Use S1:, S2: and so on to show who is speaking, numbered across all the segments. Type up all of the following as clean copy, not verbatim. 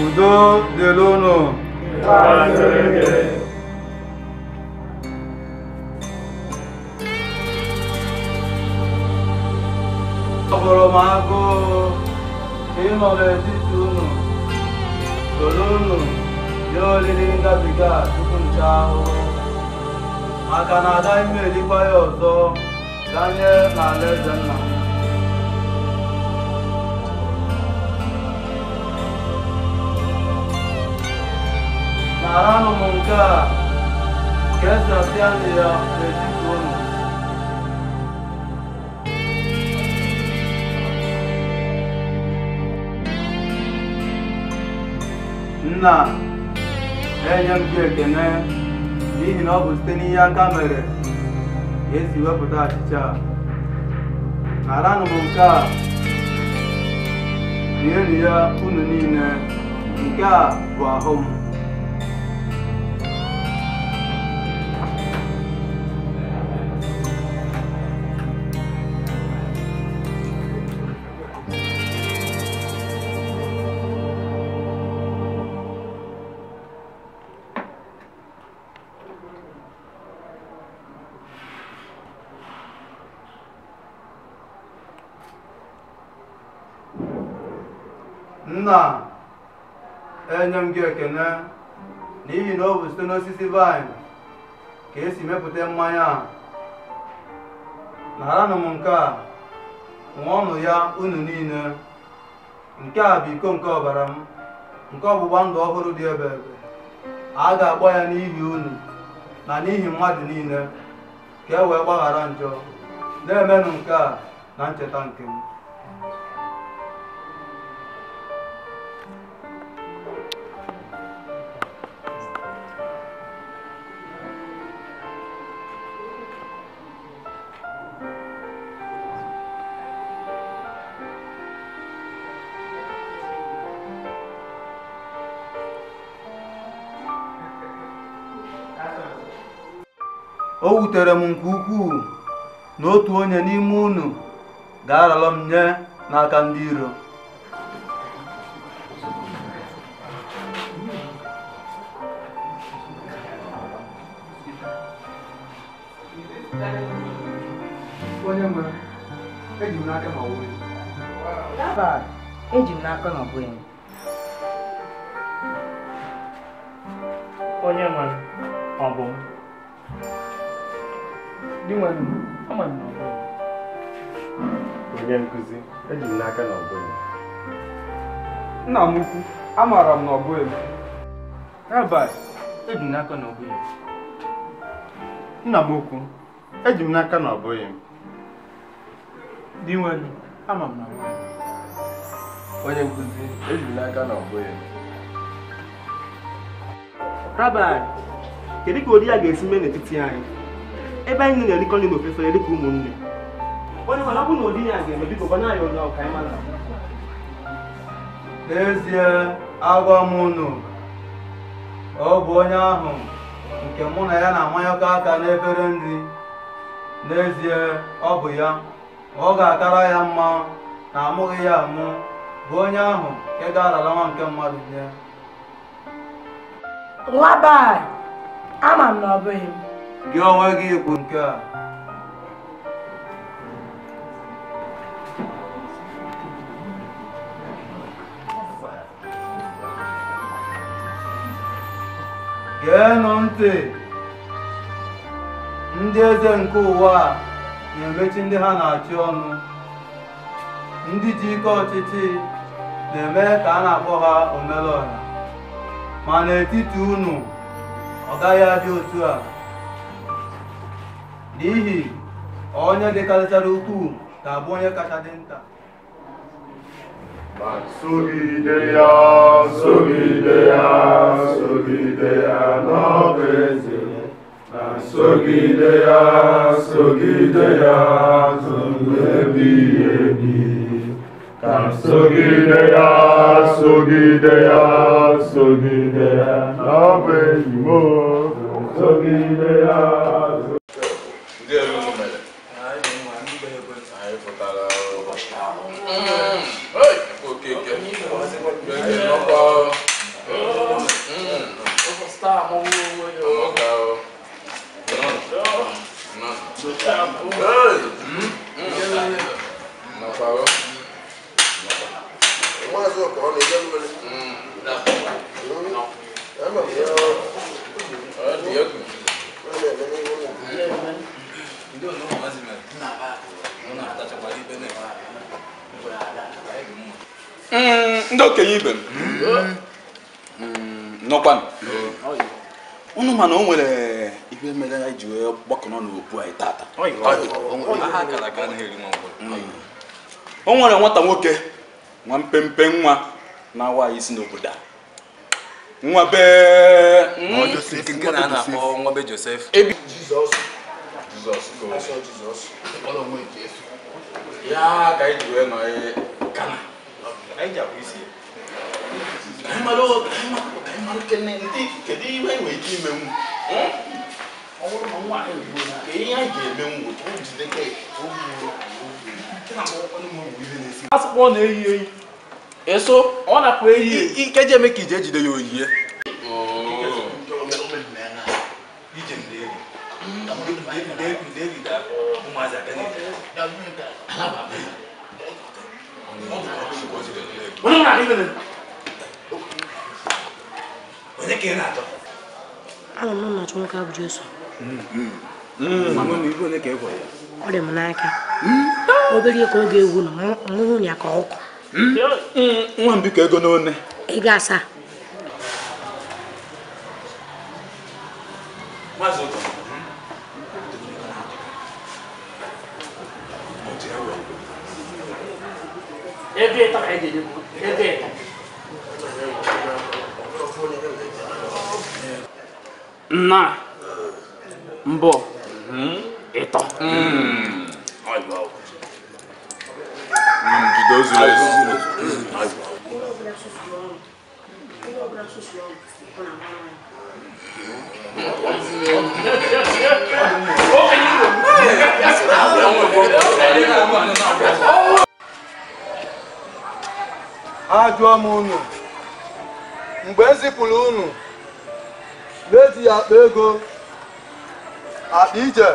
S1: Udo dịrị unu. Ọ bụrụ m agụụ ịnọ n'etiti unu, soro unu rie oriri ngabiga tupu nche ahụhụ, maka na agaghị m erikwa ya ọzọ ganye n'alaeze nna m. Naranụ m nke a kesasịanụ ya n'etiti unu. Nna, enye m gị ekene n'ihi na ọ bụ site n'ihe aka mere ka esi wepụta achịcha a. Naranụ m nke a, rienụ ya unu niile, nke a bụ ahụ m. Nna, enye m gị ekene n'ihi na ọ bụ site n'osisi vaịn ka esi mepụta mmanya a. Naranụ m nke a, ṅụọnụ ya unu niile. Nke a bụ iko nke ọbara m, nke ọgbụgba ndụ ọhụrụ dị ebe ebe. A ga-akpọ ya n'ihi unu na n'ihi mmadụ niile, ka e wee gbaghara njọ. Na-emenụ nke a na ncheta nke m. O wutere m nke ukwuu na otu onye n'ime unu ga-arara m nye n'aka ndị iro.
S2: Onye nwe, eji m n'aka na ọ bụghị.
S3: Eji m n'aka na ọ bụghị.
S4: Onye nwe, ọ bụ m. Ama m na ọ bụghị.
S5: Onye nkụzi, eji m n'aka na ọ bụghị.
S2: Nna m ukwu, amaara m na ọ bụghị m.
S4: Rabbi, eji m n'aka na ọ bụghị.
S5: Nna m ukwu, eji m n'aka na ọ bụghị m.
S4: Dinwenụ, ama m na ọ bụghị.
S5: Onye nkụzi, eji m n'aka na ọ bụghị m.
S4: Rabbi, kedu ka ụdị ya ga-esi mee n'etiti anyị? Ebe anyị na-erikọ nri n'ofefere dịka ụmụnne. Onye nwere ọ bụrụ na ụdị ya ga-eme, biko gwana anyị onye ọka anyị mara.
S1: N'ezie, agwa m unu, ọ bụ onye ahụ nke mụ na ya na-amanyekọ aka n'efere nri. N'ezie, ọ bụ ya. Ọ ga-akara ya mma na amụghị ya amụ, bụ onye ahụ nke ga-arara nwa nke mmadụ nye.
S3: Rabbi, ama m na ọ bụghị m.
S1: Gị onwe gị kwu nke a. Geenụ ntị, ndị eze nke ụwa a na-emechi ndị ha na-achị ọnụ. Ndị ji ike ọchịchị na-eme ka a na-akpọ ha omelọra. Ma n'etiti unu, ọ gaghị adị otu a. N'ihi onye dịkarịchara ukwuu ga-abụ onye kacha dị nta.
S5: Ma sogide ya, sogide ya, sogide ya n'ọbụ eze. Ma sogide ya, sogide ya, ndụ ebighị ebi. Ka sogide ya, sogide ya, sogide ya n'ọbụ enyi m. Sogide ya.
S6: Ndị elu mere. Anyị pụtara. Hey, okeke. Nọkwa. Ọmọka o. Hey. Nọkwa o.
S7: Maazị Ọka ọ na-eje mmiri.
S6: Ọ dị egwu.
S8: Ndị okenye ibe m nọkwanụ unu mana o nwere ihe mere anyị ji wee gbakọnọ n'obu anyị tata. O nwere nwata nwoke nwa mpempe nwa na-awa anyị isi n'obodo a, nwa be
S9: nwa be Joseph.
S6: Ya ka anyị ji wee nọ kana anyị ji abụ isi kedu ihe anyị nwere ike imenwu? Ọ bụrụ na nwa anyị ka ihe anyị ga-emenwu
S4: asụkpọ na-eyi eyi eso ọ na-akwa eyi eyi
S8: ike ji eme ka ije ejide ya oyiye.
S3: Ana m na-achọ nwoke abụ Jesu. Ọ dị m n'aka. Obere ihe ka ọ ga-ewu na mụ ya ka ọkụ.
S8: Nwa m biko ego n'one.
S3: Ego 7.
S4: Ego ịtọ ka anyị ga-enye m. Ego ịtọ. Nna mbọ ịtọ.
S1: Ajụọ m unu mgbe e zipụrụ unu na-ejighị akpa ego, akpa ije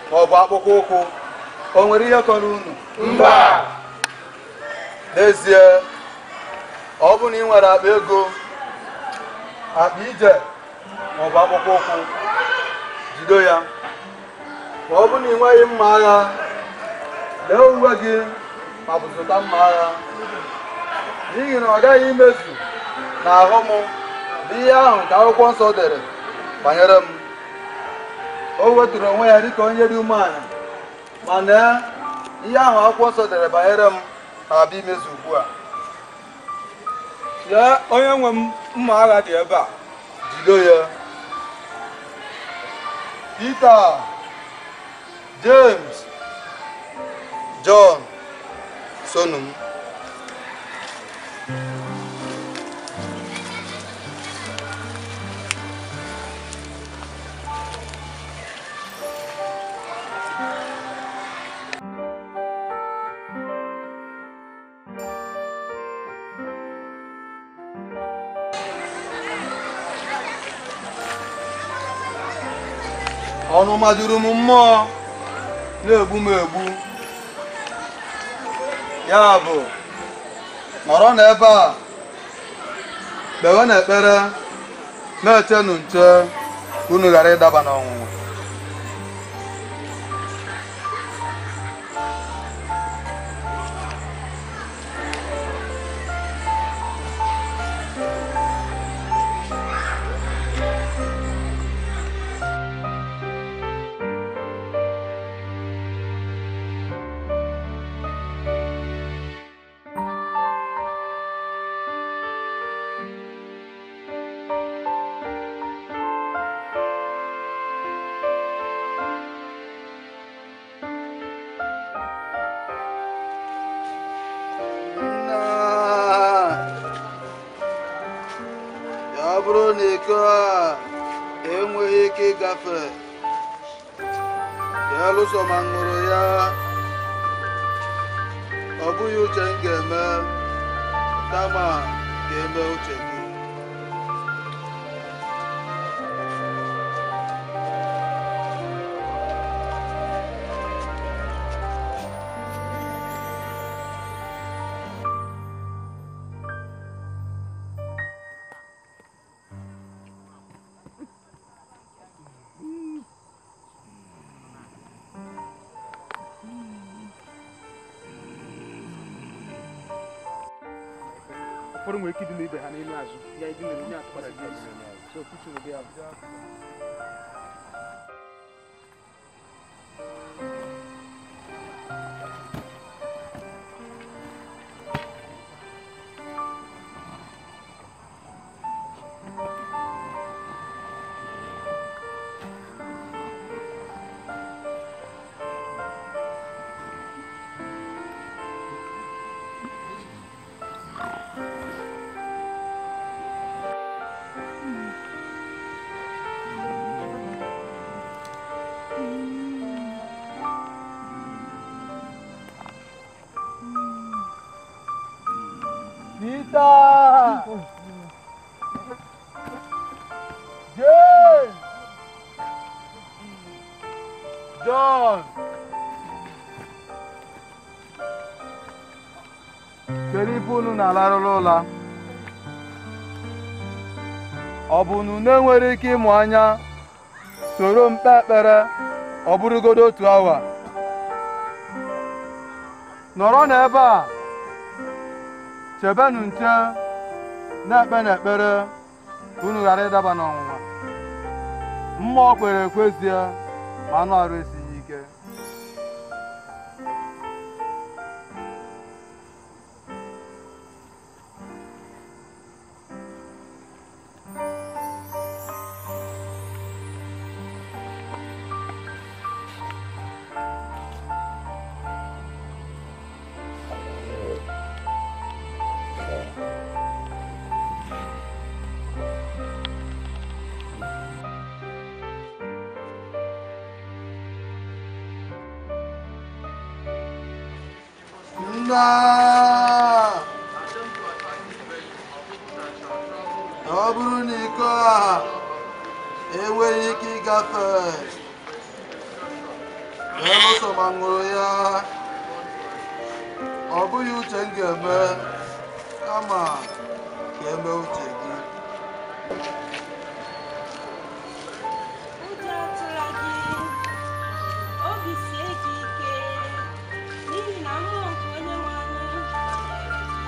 S1: ma ọ bụ akpụkpọ ụkwụ, o nwere ihe kọrọ unu? Mba. N'ezie, ọ bụ na ị nwere akpa ego, akpa ije ma ọ bụ akpụkpọ ụkwụ, jido ya. Ma ọ bụ na ị nweghị mma agha, lee uwe gị ma bụ zụta mma agha, n'ihi na ọ gaghị imezu n'ahụ m bụ ihe ahụ nke akwụkwọ nsọ dere banyere m. O wetụrụ onwe ya dịka onye dị umeala, ma nee, ihe ahụ akwụkwọ nsọ dere banyere m na-abịa imezu ugbu a.
S2: Lee, onye nwe m mma agha dị ebe a.
S1: Jido ya. Pita, James, John, sonu m. Ọnụ maduru m mmụọ na-egbu m egbu, ya bụ nọrọ n'ebe a kpewe n'ekpere na-echenụ nche ka unu ghara ịdaba n'ọnwụnwa. Iko a enweghị ike ịgafe, belụsọ ma ṅụrụ ya. Ọ bụghị uche m ga-eme, kama ka eme uche gị.
S2: Ụfọdụ nwere ike idina ibe ha n'elu azụ ya idina onye atụkwasị gị isi so kuchuru gị ahụ.
S1: Peter! James! John! Kedu ife unu na-alarụla ụla? Ọ bụ na unu enwere ike ịmụ anya soro m kpee ekpere ọ bụrụgodo otu awa? Nọrọ n'ebe a, chebenụ nche, na-ekpe n'ekpere ka unu ghara ịdaba n'ọnwụnwa. Mmụọ kwere ekwezie, ma anụ arụ esighị ike. Nna, ọ bụrụ na iko a enweghị ike ịgafe, belụsọ ma ṅụrụ ya, ọ bụghị uche m ga-eme, kama ka eme uche gị.
S7: Ụjọ atụla gị, obi sie gị ike, n'ihi na mmụọ nke Onyenwe anyị nọnyere gị.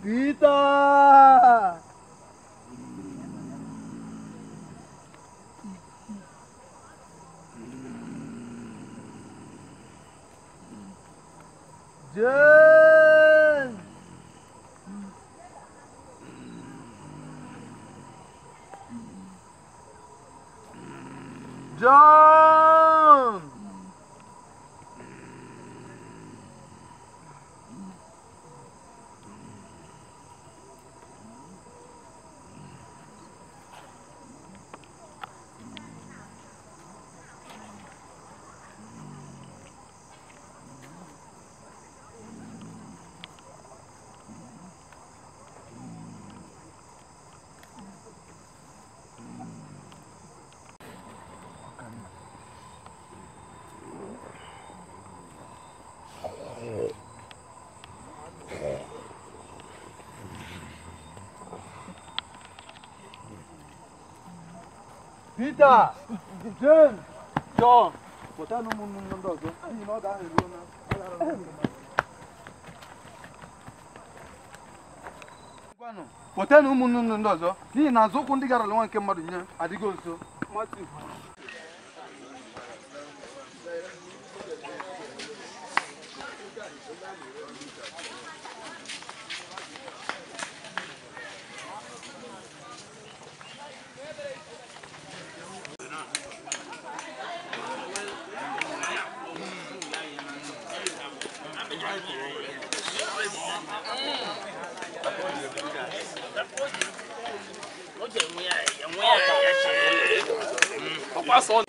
S1: Peter! James! John! Peter! James! John! Pụtanụ ụmụnne m ndị ọzọ, n'ihi na ọ ga-ahụ na Pụtanụ ụmụnne m ndị ọzọ, n'ihi na nzọụkwụ ndị gara nwa nke mmadụ nye adịgo nso. Matthew.
S6: Ọkwa sọ.